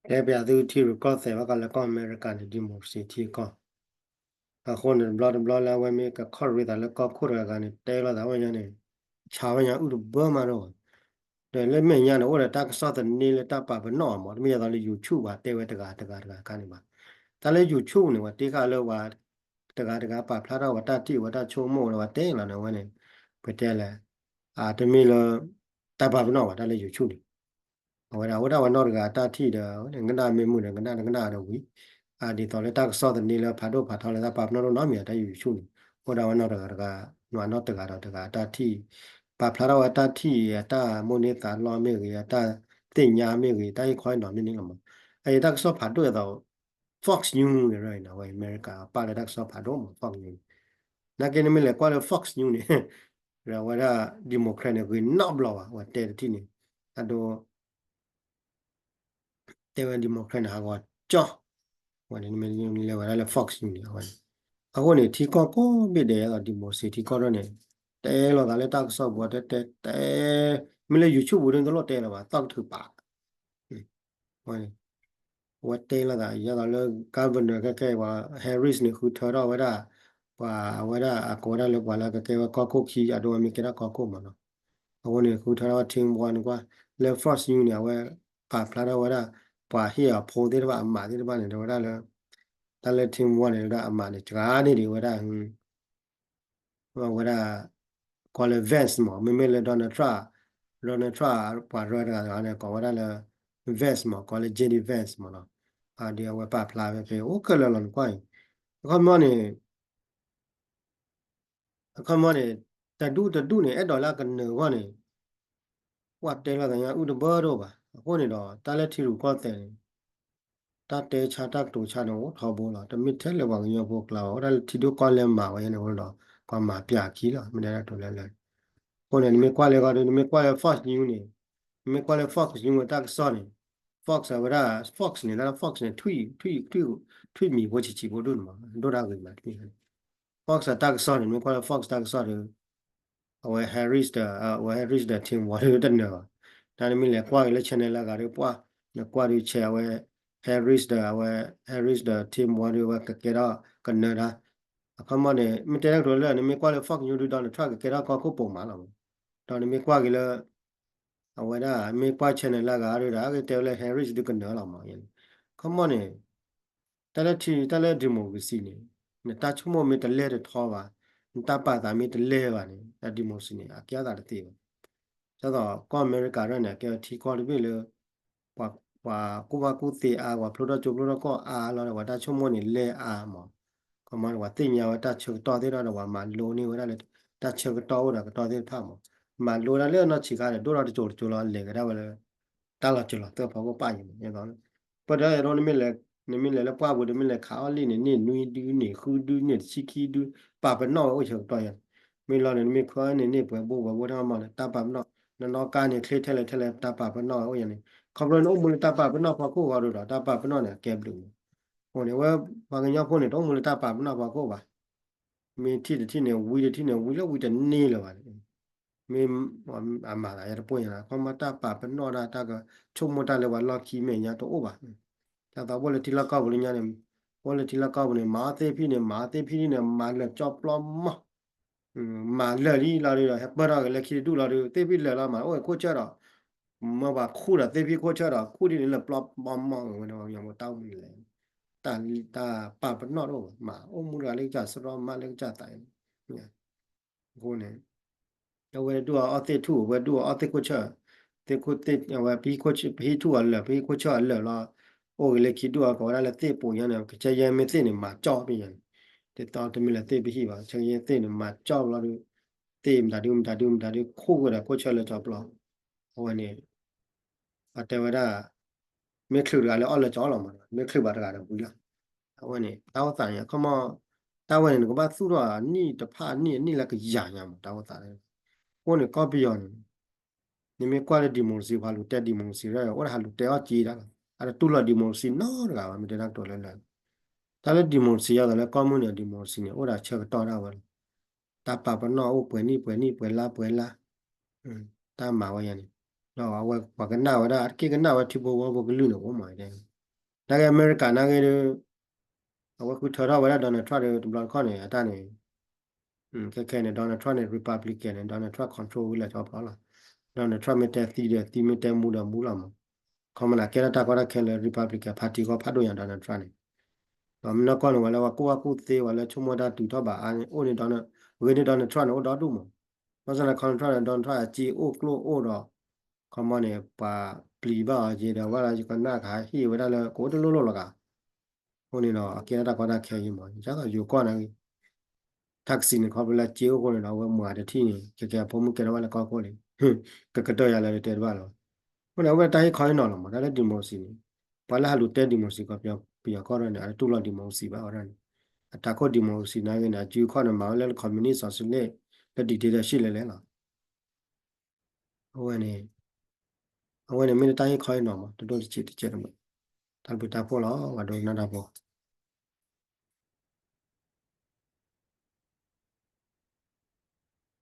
တဲပျးသုထံရူၢ်ကီၢ်သဲးဘၣ်ကီးလၢကီၢ်အမဲရကၤန့ၣ် democracy ထံကီၢ်, အဃိန့ၣ် တဘျီတဘျီလၢအဝဲမ့ၢ်ကခီၣ်ရ့သးလၢကီၢ်ခိၣ်တဂၤဂၤန့ၣ် တဲလိာ်သးဝဲညါန့ၣ် ဆါဝဲညါအုၣ်တဘၢမးဒိၣ်ဘၣ်. ဒီးလၢမဲာ်ညါန့ၣ် အိၣ်ဒီးတၢ်ကစီၣ်သန့လၢတၢ်ပာ်ပနီၣ်အီၤမး တမ့ၢ်ယသးလၢ YouTube ဘၣ် တဲဝဲတဂၤတဂၤတဂၤခါန့ၣ်ဘၣ်. တၢ်လၢ YouTube န့ၣ် ပှၤတ့ဃာ်လၢပှၤ တဂၤတဂၤပာ်ဖျါထီၣ်ဝဲတၢ်ထံၣ်ဝဲတၢ်ဆိကမိၣ်လၢပှၤတဲလီၤန့ၣ် အဝဲန့ၣ် ပတဲလဲၣ် တမ့ၢ်လၢ တၢ်ပာ်ပနီၣ်ဘၣ် တၢ်လၢ YouTube န့ၣ် အဝဲဒၣ်အိၣ်ဒၣ်ဝဲနီၢ်တဂၤအတၢ်ထံၣ်ဒီး ကနၣ်မ့ၢ်မုာ်ဒီးကနၣ် ကနၣ်ဒီးဝံၤ ဒ်သိးလၢတၢ်ကစီၣ်သန့လၢဖးဒိၣ်ဖးထီလၢတၢ်ပာ်ပနီၣ်ဒိၣ်နီတမံၤ တၢ် YouTube န့ၣ် အိၣ်ဒၣ်ဝဲနီၢ်တဂၤတဂၤ နီၢ်တဂၤဒီးတဂၤအတၢ်ထံၣ် ပာ်ဖျါထီၣ်ဝဲတၢ်ထံၣ် အတၢ်မိၣ်န့ၢ်သးလီမ့ၢ်ဂ့ၤ အတၢ်သ့ၣ်ညါမ့ၢ်ဂ့ၤ တၢ်ဟ့ၣ်ခီဟ့ၣ်နီၤမ့ၢ်န့ၣ်လီၤမး. အအံၤတၢ်ကစီၣ်ဖးဒိၣ်အသိး Fox News န့ၣ် အဝဲအမဲရကၤ ပာ်လၢတၢ်ကစီၣ်ဖးဒိၣ်မး Fox News န့ၣ် နာ်က့နမ့ၢ်လဲၤကွၢ်လၢ Fox News န့ၣ် အဝဲဒၣ် Democrat န့ၣ် ဂ့ၤနီတဘျီဘၣ် အဝဲတဲတထံၣ်န့ၣ် အဒိ တဲဝဲ Democrat န့ၣ် ဟးဂီၤကၠီ ဝဲန့ၣ် နမ့ၢ်လဲၤဝဲဒၣ်လၢ Fox News န့ၣ် အဝဲန့ၣ် အဃိန့ၣ် ထံကီၢ်ကိးဘ့ၣ်ဒဲးအသိး democracy ထံကီၢ်ဒိၣ်န့ၣ် တဲလိာ်သးလၢတၢ်ကစီၣ်ပူၤ တဲတဲတဲ မ့ၢ်လၢ YouTube ပူၤဒ်တလိၣ်တဲလၢၤဘၣ် သီၣ်ကထုးပာ် ဝဲန့ၣ် အဝဲတဲလိာ်သး ယသးလၢ governor ခဲခဲပှၤ Harris န့ၣ် ဃုထၢထီၣ်ဝဲဒၣ် ပှၤအဝဲဒၣ်အကိးဝဲဒၣ်လၢပှၤလၢကကဲဝဲကီၢ်ခိၣ်ခံ အဒိဝဲမ့ၢ်ကဲထီၣ်ကီၢ်ခိၣ်မးနီၤ. အဃိန့ၣ် ဃုထၢထီၣ်ဝဲ Tim Walz န့ၣ်ကွၢ် လၢ Fox News န့ၣ် အဝဲပာ်ဖျါထီၣ်ဝဲဒၣ် ပှၤဟ့ၣ်အဖိသ့ၣ်တဖၣ်အမးသ့ၣ်တဖၣ်န့ၣ် တဲဝဲဒၣ်လၢ တၢ်လၢ Tim Walz န့ၣ် ဝဲဒၣ်အမးန့ၣ် စှၤန့ၢ်ဒံးဝဲဒၣ် ဝဲဒၣ် ကိးလၢ Vance မး မ့မ့ၢ်လၢ Donald Trump, Donald Trump ပှၤရၢတဂၤတဂၤန့ၣ် ကိးဝဲဒၣ်လၢ Vance မး ကိးလၢ J D Vance မးနီၤ. ဒ်အဝဲပာ်ဖျါဖဲဖဲအိၣ်ခဲလၢာ်လီၤနကွၢ်အံၤ အခီပညီန့ၣ် အခီပညီန့ၣ် တဒူၣ်တဒူၣ်န့ၣ် အဲၣ်ဒိးလၢအကနၢၤအဂီၢ်န့ၣ် ပှၤတဲလီၤသးညါအုၣ်တဘၢတအိၣ်ဘၣ်. အဃိန့ၣ်ဒီး တၢ်လၢထံရူၢ်ကီၢ်သဲးန့ၣ် တၢ်တဲဆါတၢ်ကတိၤဆါန့ၣ် အိၣ်ထီဘိလီၤ. တမ့ၢ်ထဲလၢပှၤကညီဖိကျါဘၣ် အိၣ်ဒၣ်လၢထံဒိၣ်ကီၢ်လဲၢ်မၤဝဲန့ၣ်ဒီး ပှၤမၤပျၢ်ခံလီၤ မ့ၢ်တဲတၢ်ကတိၤလၢလၢ အဃိန့ၣ် နမ့ၢ်ကွၢ်လၢဂီၢ်ဒီး နမ့ၢ်ကွၢ်လၢ Fox News န့ၣ် နမ့ၢ်ကွၢ်လၢ Fox News တၢ်ကစီၣ်န့ၣ် Fox အဝဲဒၣ် Fox န့ၣ် တၢ်လၢ Fox န့ၣ် ထွံၣ် ထွံၣ် ထွံၣ်မံၤဖိဆံးဆံးဖိဒိၣ်န့ၣ်မး ဒိၣ်တၢ်ဂ့ၤမး ထွံၣ် Fox တၢ်ကစီၣ်န့ၣ် နမ့ၢ်ကွၢ်လၢ Fox တၢ်ကစီၣ်ဒီး အဝဲ Harris ဒီး အဝဲ Harris ဒီး Tim Walz ဒီးတနၢၤဘၣ်. တၢ်နမ့ၢ်လဲၤကွၢ်က့ၤလၢ channel လၢအဂၤဒီး ပှၢ် နကွၢ်ဒီး channel အဝဲ Harris ဒီး အဝဲ Harris ဒီး Tim Walz ဒီး အဝဲကကဲထီၣ်ကနၢၤတၢ် အခီပညီန့ၣ် မ့ၢ်တဲတၢ်ကတိၤလၢ နမ့ၢ်ကွၢ်လၢ Fox News ဒီး Donald Trump ကကဲထီၣ်ကီၢ်ခိၣ်ပိာ်မးလီၤမး. ဒီးနမ့ၢ်ကွၢ်က့ၤလၢ အဝဲဒၣ် မ့ၢ်ကွၢ် channel လၢအဂၤဒီး အကတဲဝဲလၢ Harris ဒီးကနၢၤလီၤမး. အခီပညီန့ၣ် တၢ်လၢထံ တၢ်လၢ democracy န့ၣ် နတၢ်ဆိကမိၣ်မ့ၢ်တလဲၢ်တထီဘၣ် နတၢ်ပာ်သးမ့ၢ်တလဲၢ်ဘၣ်န့ၣ် တၢ် democracy န့ၣ် အကဲအသးတသ့ဘၣ်. ဒ်သိးကီၢ်အမဲရကၤဒၣ်န့ၣ် အကဲဝဲထံကီၢ်တဘ့ၣ်လၢ ပှၤ ပှၤကူၣ်ဘၣ်ကူၣ်သ့အါ ပှၤဖျိထီၣ်ကၠိဖျိထီၣ်ကီၢ်အါလီၤဒီး ပှၤတၢ်ဆိကမိၣ်န့ၣ်လဲၢ်အါမး. အခီပညီန့ၣ် ပှၤသ့ၣ်ညါဝဲတၢ်ဆၢကတီၢ်သ့ၣ်တဖၣ်ဒီး ပှၤမၤလိန့ၢ်ဝဲဒၣ်လၢ တၢ်ဆၢကတီၢ်အိၣ်ဒီးကတီၢ်သ့ၣ်တဖၣ်မး. မၤလိဒၣ်လၢနီၢ်ဆံးခါဒီး ဒိၣ်ထီၣ်တစိၤတစိၤလီၤ လဲၤကဒါဝဲလၢ တၢ်လီၤစၢၤလီၤသွဲၣ်ဖီခိၣ်ပၣ်ယံၤမး. ပဒီး နမ့ၢ်လဲၤလၢပှၢ်ပူၤဒီး မ့ၢ်လဲၤခးအီၣ်လံၣ်န့ၣ် န့ၢ်နွံဒု န့ၢ်ဃုဒု န့ၢ်တဆံခံဒု ပာ်ပနီၣ်ဝဲအိၣ်ဆၢကတီၢ်ယံၤ. မ့ၢ်လီၤန့ၣ် နမ့ၢ်ခွဲန့ၣ် န့ၢ်ပှဲၤဘိပှဲၤဘိတၢ်မးန့ၣ် တၢ်ပာ်ပနီၣ် နနီၢ်ကါန့ၣ် ချ့ထဲလဲၣ်ထဲလဲၣ် တၢ်ပာ်ပနီၣ်ဝဲအိၣ်ယံၤန့ၣ် ခီဖျိနအိၣ်မူလၢတၢ်ပာ်ပနီၣ်ဖီခိၣ်အဂီၢ်ဒီး တၢ်ပာ်ပနီၣ်န့ၣ် အကဲဘျုးမး. အဃိန့ၣ် ဝဲပှၤကညီဖိန့ၣ် တအိၣ်မူလၢတၢ်ပာ်ပနီၣ်ဖီခိၣ်ဘၣ်. မ့ၢ်ထံၣ်တထံၣ်န့ၣ် ဝံတထံၣ်န့ၣ် ဝံလၢဝံတန့ၢ်လၢၤဘၣ်န့ၣ် မ့ၢ် အမၤသးယတပှဲၤညါ ခီမီတၢ်ပာ်ပနီၣ်တၢ် တၢ်ကဆိကမိၣ်တၢ်လၢပှၤလီၢ်ခံမဲာ်ညါတအိၣ်ဘၣ်. ဒ်သိးအိၣ်လၢထံလီၢ်ကီၢ်ပူၤလၢညါန့ၣ် အိၣ်လၢထံလီၢ်ကီၢ်ပူၤန့ၣ် မၤအီၣ်သ့ၣ်ဖံၣ်န့ၣ် မၤအီၣ်သ့ၣ်ဖံၣ်န့ၣ် မၤလၢာ်ကၠီပျီမီၢ် မၤလၢာ်လံလီၤဒီး ဟဲပၢၢ်ထီၣ်က့ၤလၢခံတဒူၣ်လီၤဒီး သ့ၣ်ဖံၣ်လၢာ်လီၤမး အိၣ်ခိၣ်ဆၢဒီး မၢပှၤခူၣ်ဒီးသ့ၣ်ဖံၣ်ခိၣ်ဆၢဒီး ခူၣ်ဒ်န့ၣ်လၢပျီမီၢ်မီၢ် ဝဲန့ၣ် ပှၤကညီဖိတၢ်အိၣ်မူန့ၣ်လဲၣ် တၢ် တၢ်ပာ်ပနီၣ်တအိၣ်ဘၣ် မၤအိၣ်မူတဂၤလၢကစၢ်စရီမးလၢကစၢ်သးအံၤ အဃိန့ၣ် အဝဲဒူၣ်အီၣ်အီၣ်သ့ၣ်ထူၣ် အဝဲဒူၣ်အီၣ်အီၣ်သ့ၣ်ခိၣ်ဆၢ သ့ၣ်ခိၣ်သ့ၣ် အဝဲပဟံၣ်ခိၣ်ဆၢ ပဟံၣ်ထူၣ်အီၤလၢာ် ပဟံၣ်ခိၣ်ဆၢအီၤလၢာ်လီၤ အိၣ်ဂ့ၤလၢခံဒူၣ်အီၤ ကိးဝဲဒၣ်လၢသ့ၣ်ပိာ်ညါန့ၣ် ကစၢ်ယဲမ့ၢ်သ့ၣ်န့ၣ် မၤကၠီပ့ၤညါန့ၣ် တတီတမ့ၢ်လၢသ့ၣ်ပဟံၣ်ဘၣ် ကစၢ်ယဲသ့ၣ်န့ၣ် မၤကၠီဘျီဒီး သ့ၣ်မတၤဒုမတၤဒုမတၤဒု ခိၣ်ဝဲဒၣ်ခိၣ်ဆၢလၢာ်ကၠီပျီ အဝဲန့ၣ် အတဲဝဲဒၣ် မ့ၢ်ချုးတဂၤလၢအီၣ်လၢာ်ကၠီလီၤမး မ့ၢ်ချုးဘၣ်တဂၤဒီးဝံၤလီၤ အဝဲန့ၣ် တၢ်အိၣ်သးန့ၣ် အခီမီ တၢ်ဝဲန့ၣ် နကဘၣ်သူၣ်ထီၣ်အနံၣ်တဖၣ်အနံၣ်အနံၣ်လၢကယၤညါမး တၢ်အိၣ်သးန့ၣ် အဃိန့ၣ် ကီၢ်ပယီၤန့ၣ် နမ့ၢ်ကွၢ်လၢ democracy ပှၤလူၤတဲ democracy ရၢ အိၣ်ဒၣ်ဟးလူၤတဲအီၣ်က့ဒၣ်လီၤ အတတူၢ်လိာ် democracy နီတဂၤဘၣ် မ့ၢ်တဲတၢ်ကတိၤလၢလၢ တၢ်လၢ democracy ယသးလၢကီၢ်မုၢ်န့ၣ် democracy န့ၣ် အိၣ်ဒၣ်ဆၢကတီၢ်ဒၣ်ဝဲလီၤ တၢ်ပာ်ပနီၣ်အိၣ်ပှဲၤနံၣ်ပှဲၤနံၣ်ပှဲၤလါပှဲၤလါ တၢ်မၤဝဲယၤန့ၣ် ဒီးအဝဲပှၤကနၣ်ဝဲဒၣ် အတက့ၢ်ကနၣ်ဝဲထံဖိကီၢ်ဖိကလုၢ်န့ၣ် အိၣ်မးတဲ နာ်က့အမဲရကၤနာ်က့ဒီး အဝဲဃုထၢထီၣ်ဝဲဒၣ် Donald Trump ဒီးတဘျီတခီၣ်န့ၣ် အတၢ်န့ၣ် ခဲခဲန့ၣ် Donald Trump န့ၣ် Republican န့ၣ် Donald Trump control ဝံၤလၢကၠီဖျီလီၤ. Donald Trump မ့ၢ်တဲသံဒီးသံ မ့ၢ်တဲမူဒီးမူလီၤမး. ခီမ့ၢ်န့ၣ် ကဲထီၣ်တၢ်ကီတၢ်ခဲလၢ Republican Party ကီၢ်ဖးဒိၣ်ညါ Donald Trump န့ၣ် ဒီးမ့ၢ်နီၢ်ကီၢ်န့ၣ် ဝဲလၢဝဲကူၣ်ဘၣ်ကူၣ်သ့ ဝဲလၢဆိကမိၣ်တၢ်တုၤထီၣ်ဘးအါန့ၣ် အိၣ်န့ၣ် Donald ဂ့ၤန့ၢ် Donald Trump န့ၣ် အိၣ်ဒီဒူၣ်မး. ဘၣ်ဆၣ်န့ၣ် Donald Trump န့ၣ် Donald Trump အစ့အိၣ်ကျိၣ်အိၣ်ဒီး ခီမ့ၢ်န့ၣ် ပှၤပျံၤဘၣ်အီၤက့ၤဒီး ဝဲဒၣ်ယကနၣ်ကဟးဟ့ၣ်ဝဲဒၣ်လၢ ကအိၣ်တလိၣ်လိၣ်လီၤကး. အဃိန့ၣ်ဒီး အကဲထီၣ်တၢ်ကီတၢ်ခဲအံၤမး ယကီၢ်န့ၣ် Texas န့ၣ် ခီဖျိလၢစ့အိၣ်အဃိန့ၣ်ဒီး အဝဲမၤတထံၣ်န့ၣ် ကဲကဲအဖိမုၣ်ကဲထီၣ်ဝဲလၢကီၢ်ခိၣ်လံ ကကတၢၢ်ယၤလၢတဲတဘၣ်လီၤ. အဃိန့ၣ် အဝဲတၢ်ဟ့ၣ်ခီဟ့ၣ်နီၤလီၤမး တၢ်လၢ democracy န့ၣ် ပှၤလၢဟးလူၤတဲ democracy ကီၢ်ပယီၤကီၢ်ဒီးန့ၣ် အတတူၢ်လိာ် democracy ဘၣ်ဝဲဒၣ်န့ၣ် အတၢ်ခိၣ် democracy နာ်က့န့ၣ် အစုအခီၣ်န့ၣ် မၤဝဲလၢ communist socialist လၢ dictatorship လဲၣ်လဲၣ်လီၤ. အဝဲန့ၣ် အဝဲန့ၣ်မ့ၢ်လၢတၢ်ဟ့ၣ်ခီဟ့ၣ်နီၤမး တဒိၣ်တဆံးတကဲးတမး တၢ်ဘျုးတၢ်ဖှိၣ်လီၤ ပှၤဒိကနၣ်တၢ်ဖိ